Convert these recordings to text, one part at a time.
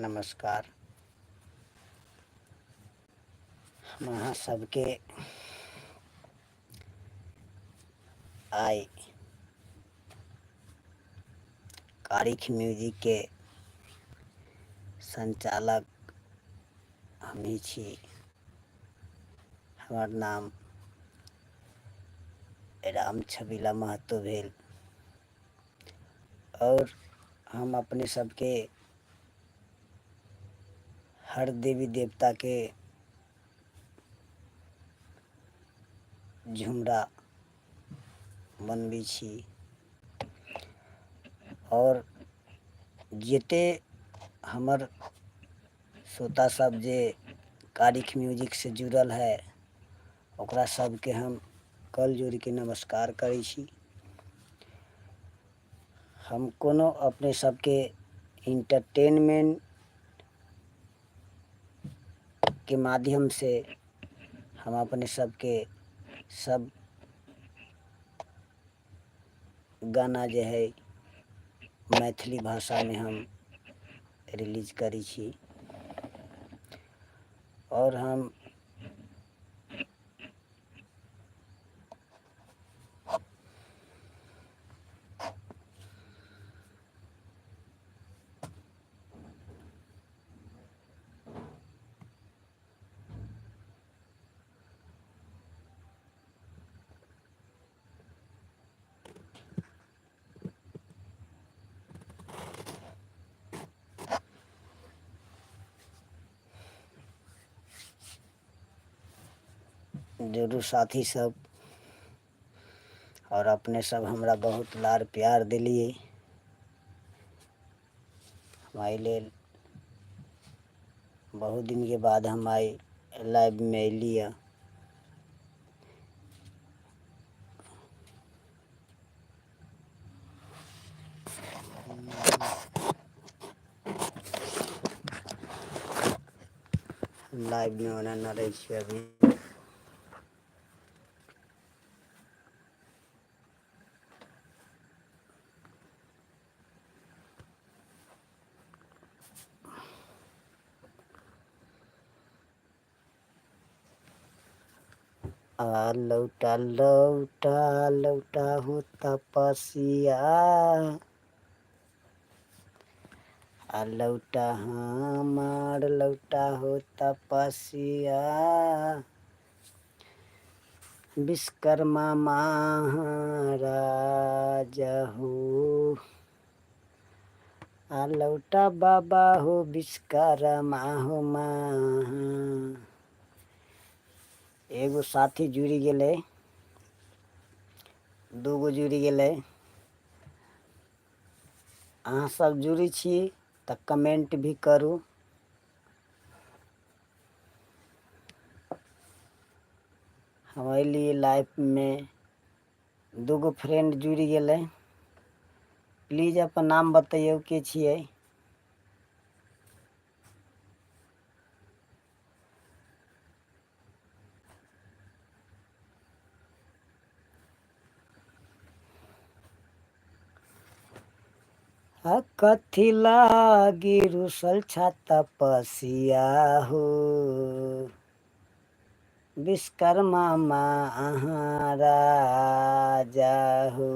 नमस्कार। हम अहाँ सबके आइ कारिख म्यूजिकके संचालक हमही छी। हमर नाम राम छबीला महतो भेल आओर हम अपने सबके हर देवी देवताके झुमरा बनबै छी आओर जते हमर श्रोता सब जे कारिख म्यूजिकसँ जुड़ल हइ ओकरा सबके हम कल जोड़िके नमस्कार करै छी। हम कोनो अपने सबके इंटरटेनमेंट के माध्यम से हम अपने सबके सब गाना जे हइ मैथिली भाषामे हम रिलीज करै छी। आओर हम जरूर साथी सब आओर अपने सब हमरा बहुत लाड़ प्यार देलियै। हम एहि लेल बहुत दिनके बाद हम आइ लाइवमे अयली हँ। लाइवमे ओना नहि रहै छियै अभी। आ लौटा लौटा लौटा हो तपसिया आ लौटा हमार लौटा हो तपसिया विश्वकर्मा महाराज हो आ लौटा बाबा हो विश्वकर्मा हो महा। एगो साथी जुड़ि गेलै, दूगो जुड़ि गेलै। अहाँ सब जुड़ै छी तऽ कमेंट भी करू। हम अयली लाइफमे, दूगो फ्रेंड जुड़ि गेलै। प्लीज अपन नाम बतैयौ, के छियै? आ कथी लागी रुसल छा तपसिया हो विश्वकर्मा महाराजा हो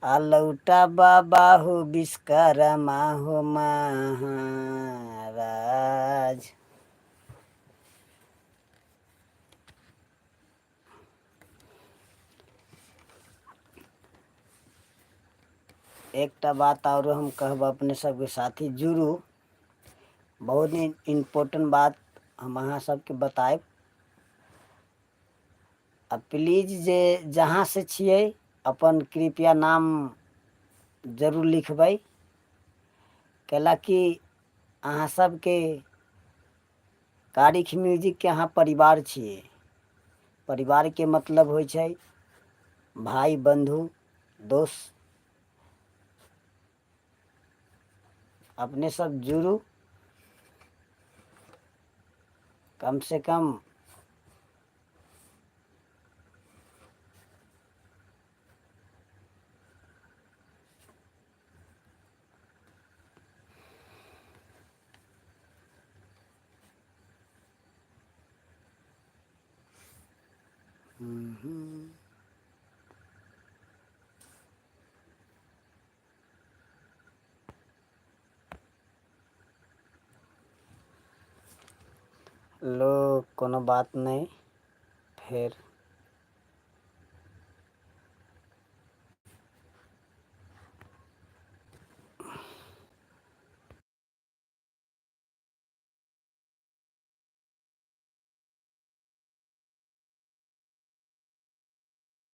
आ लौटा बाबा हो विश्वकर्मा हो महाराज। एकटा बात आरो हम कहब अपने सबके साथी जुड़ू, बहुत ही इम्पोर्टेंट बात हम अहाँ सबके बतायब। आ प्लीज जे जहाँ से छियै अपन कृपया नाम जरूर लिखबै, कैलाकि अहाँ सबके कारिख म्यूजिकके अहाँ परिवार छियै। परिवारके मतलब होइ छै भाय बन्धु दोस्त। अपने सब जुड़ू, कम से कम हम्म। लो, कोनो बात नहीं, फेर